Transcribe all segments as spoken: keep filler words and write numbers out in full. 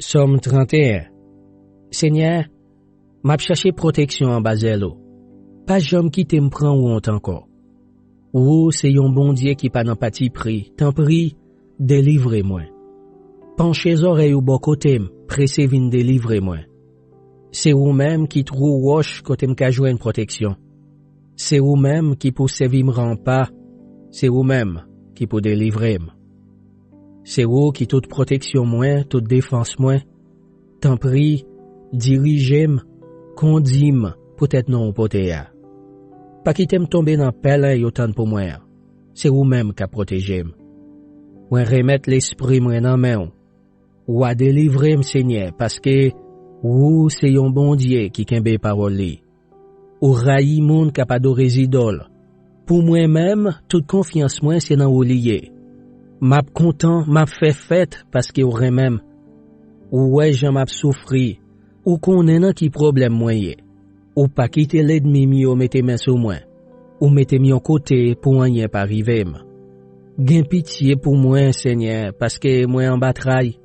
Sòm trannteyen. Senyè, m ap chache pwoteksyon anba zèl ou. Pa janm kite m pran wont ankò. Ou se yon Bondye ki pa nan patipri. Tanpri, delivre mwen. Panche zòrèy ou bò kote m, prese vin delivre mwen. Se ou menm ki twou wòch kote m ka jwenn pwoteksyon. Se ou menm ki pou sèvi m ranpa. Se ou menm ki pou delivre m. Se ou ki tout pwoteksyon mwen, tout defans mwen. Tanpri, dirije m, kondi m poutèt non ou pote a. Pa kite m tonbe nan pèlen yo tann pou mwen an. Se ou menm k ap pwoteje m. Mwen remèt lespri mwen nan men w. W a delivre m, Senyè, paske ou se yon Bondye ki kenbe pawòl li. Ou rayi moun k ap adore zidòl. Pou mwen menm, tout konfyans mwen se nan ou li ye. M ap kontan, m ap fè fèt paske w renmen m. Ou wè jan m ap soufri. Ou konnen nan ki pwoblèm mwen ye. Ou pa kite lènmi m yo mete men sou mwen. Ou mete m yon kote pou anyen pa rive m. Gen pitye pou mwen, Senyè, paske mwen anba tray.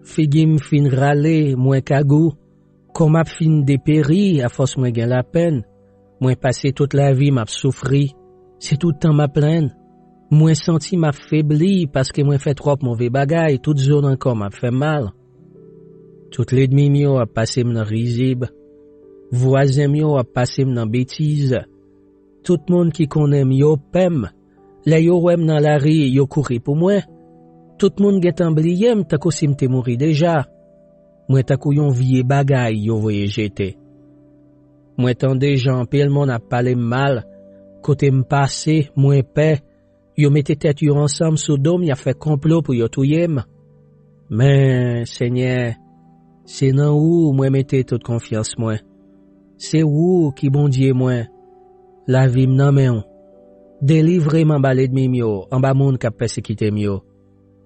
Figi m fin rale, mwen kagou. Kò m ap fin deperi afòs mwen gen lapenn. Mwen pase tout lavi m ap soufri. Se tout tan m ap plenn. Mwen santi m ap febli paske mwen fè twòp move bagay, tout zo nan kò m ap fè m mal. Tout lènmi m yo ap pase m nan rizib. Vwazen m yo ap pase m nan betiz. Tout moun ki konnen m yo pè m. Lè yo wè m nan lari, yo kouri pou mwen. Tout moun gentan bliye m tankou si m te mouri deja. Mwen tankou yon vye bagay yo voye jete. Mwen tande jan anpil moun ap pale m mal. Kote m pase, mwen pè. Yo mete tèt yo ansanm sou do m, y ap fè konplo pou yo touye m. Men, Senyè, se nan ou mwen mete tout konfyans mwen. Se ou ki Bondye mwen. Lavi m nan men w. Delivre m anba lènmi m yo, anba moun k ap pèsekite m yo.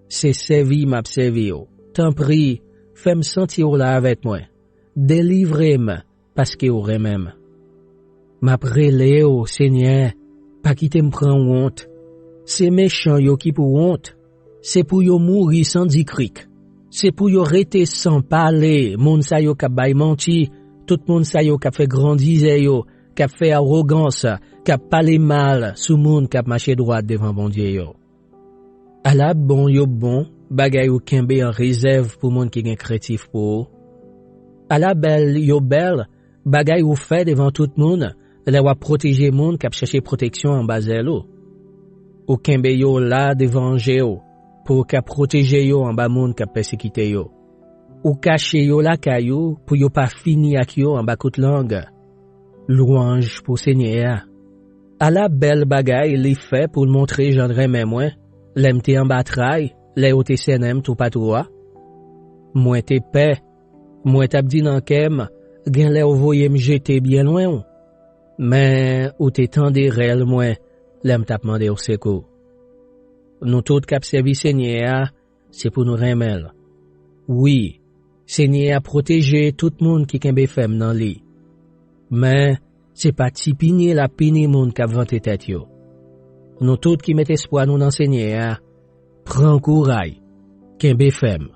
Se sèvi m ap sèvi w. Tanpri, fè m santi w la avèk mwen. Delivre m, paske w renmen m. M ap rele w, Senyè, pa kite m pran wont. Se mechan yo ki pou wont. Se pou yo mouri san di krik. Se pou yo rete san pale, moun sa yo k ap bay manti, tout moun sa yo k ap fè grandizè yo, k ap fè awogans, k ap pale mal sou moun k ap mache dwat devan Bondye yo. Ala bon yo bon, bagay ou kenbe an rezèv pou moun ki gen krentif pou ou. Ala bèl yo bèl, bagay ou fè devan tout moun, lè w ap pwoteje moun k ap chèche pwoteksyon anba zèl ou. Ou kenbe yo la devan je w, pou w ka pwoteje yo anba moun k ap pèsekite yo. Ou kache yo lakay ou, pou yo pa fini ak yo anba kout lang. Lwanj pou Senyè a. Ala bèl bagay li fè pou l montre jan l renmen mwen, lè m te anba tray, lè yo te sènen m toupatou a. Mwen te pè, mwen t ap di nan kè m, genlè w voye m jete byen lwen w. Men ou te tande rèl mwen lè m t ap mande w sekou. Nou tout k ap sèvi Senyè a, se pou nou renmen l. Wi, Senyè a pwoteje tout moun ki kenbe fèm nan li. Men, se pa ti pini l ap pini moun k ap vante tèt yo. Nou tout ki met espwa nou nan Senyè a, pran kouray, kenbe fèm.